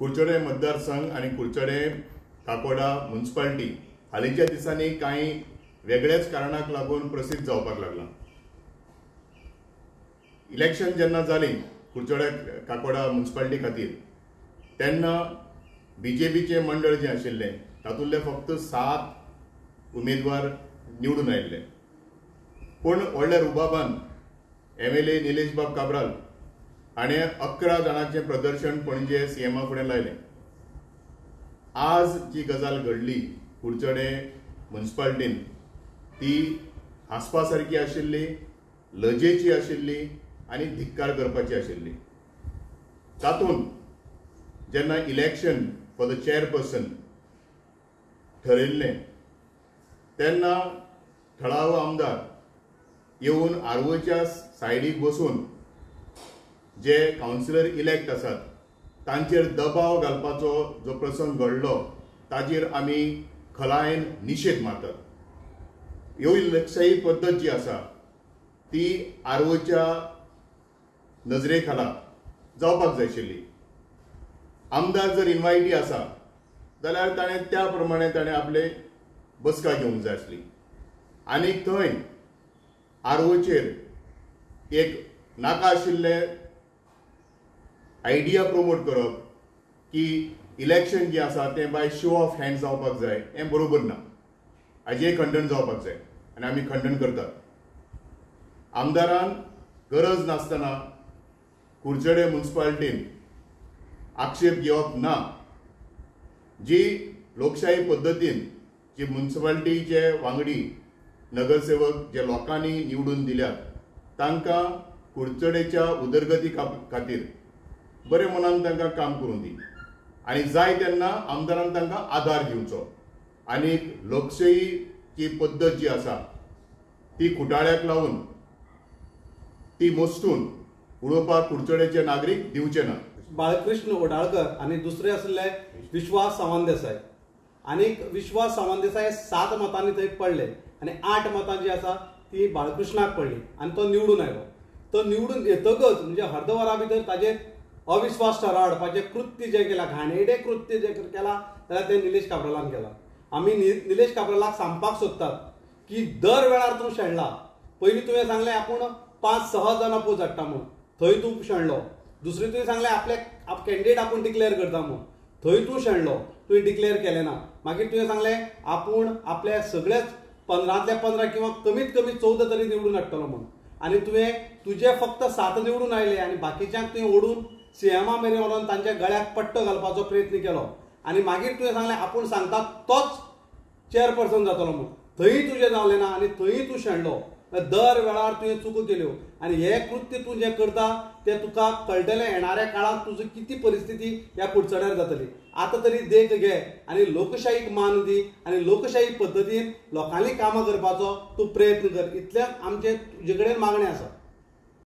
कुडचडें मतदारसंघ आनी कुडचडें काकोडा म्युनिसिपालिटी हालींच्या दिसांनी कांय वेगळ्याच कारणाक लागून प्रसिद्ध जावपाक लागला. इलेक्शन जेन्ना जालीं कुडचडें काकोडा म्युनिसिपालिटी खातीर तेन्ना बीजेपीचें मंडळ जें आशिल्लें तातूंतले फक्त 7 उमेदवार निवडून आयिल्ले. पूण व्हडल्या रुबाबान MLA Nilesh बाब काब्राल हाणें 11 जाणांचें प्रदर्शन पणजे सीएमा फुडें लायलें. आज जी गजाल घडली कुडचडें म्युनिसिपालिटीन ती हांसपा सारकी आशिल्ली, लजेची आशिल्ली आनी धिक्कार करपाची आशिल्ली. तातूंत जेन्ना इलेक्शन फॉर the chairperson ठरयल्लें तेन्ना थळावो आमदार येवन आरवोच्या सायडीक बसून जे कावन्सिलर इलेक्ट आसात तांचेर दबाव घालपाचो जो प्रसंग घडलो ताचेर आमी खलायेन निशेध मारतात. ह्यो लोकशाही पद्दत जी आसा ती आरवोच्या नजरे खाला जावपाक जाय आशिल्ली. आमदार जर इनवायटी आसा जाल्यार ताणें त्या प्रमाणे ताणें आपले बसका घेवंक जाय आसली. आनी थंय आरवोचेर एक नाका आशिल्ले आयडिया प्रमोट करप की इलेक्शन जें आसा तें बाय शो ऑफ हँड जावपाक जाय हें बरोबर ना. हाजें खंडन जावपाक जाय आनी आमी खंडन करतात. आमदारान गरज नासतना कुडचडें म्युनिसिपालिटीन आक्षेप घेवप ना. जी लोकशाही पद्दतीन जी म्युनिसिपालिटीचे वांगडी नगरसेवक जे लोकांनी निवडून दिल्यात तांकां कुडचडेच्या उदरगती खातीर बरे मनान तांकां काम करूं दी आनी जाय तेन्ना आमदारान तांकां आदार दिवचो. आनी लोकशाहीची पद्दत जी आसा ती खुटाळ्याक लावन ती मोस्तून उडोवपाक कुडचडेचे नागरीक दिवचे ना. बाळकृष्ण ओडाळकर आनी दुसरे आसले विश्वास सावंत देसाय. आनी विश्वास सावंत देसाय 7 मतांनी थंय पडले आनी 8 मतां जी आसा ती बाळकृष्णाक पडली आनी तो निवडून आयलो. तो निवडून येतकच म्हणजे अर्द वरा भितर ताजेर अविश्वास ठराव हाडपाचें कृत्य जें केलां, घाणेरडें कृत्य जें केलां जाल्यार तें निलेश काब्रालान केलां. आमी निलेश काब्रालाक सांगपाक सोदतात की दर वेळार तूं शेणला. पयलीं तुवें सांगलें आपूण 5-6 जाणां पोज हाडटा म्हूण, थंय तूं शेणलो. दुसरें तुवें सांगलें आपले कॅन्डिडेट आपूण डिक्लेअर करता म्हूण, थंय तूं शेणलो, तुवें डिक्लेअर केलें ना. मागीर तुवें सांगलें आपूण आपल्या सगळेच 15तले 15 किंवा कमीत कमी 14 तरी निवडून हाडटलो म्हूण, आनी तुवें तुजे फक्त 7 निवडून आयले आनी बाकीच्यांक तुवें ओडून सीएमा मेरेन व्हरून तांच्या गळ्याक पट्टो घालपाचो प्रयत्न केलो. आनी मागीर तुवें सांगलें आपूण सांगता तोच चेअरपर्सन जातलो म्हूण, थंय तुजें जावलें ना आनी थंय तूं शेणलो. दर वेळार तुवें चुको केल्यो आनी हें कृत्य तूं जें करता तें तुका कळटलें येणाऱ्या काळांत तुजी कितें परिस्थिती ह्या कुडचड्यार जातली. आतां तरी देख घे आनी लोकशाहीक मान दी आनी लोकशाही पद्दतीन लोकांनी कामां करपाचो तूं प्रयत्न कर. इतलेंच आमचें तुजे कडेन मागणें आसा.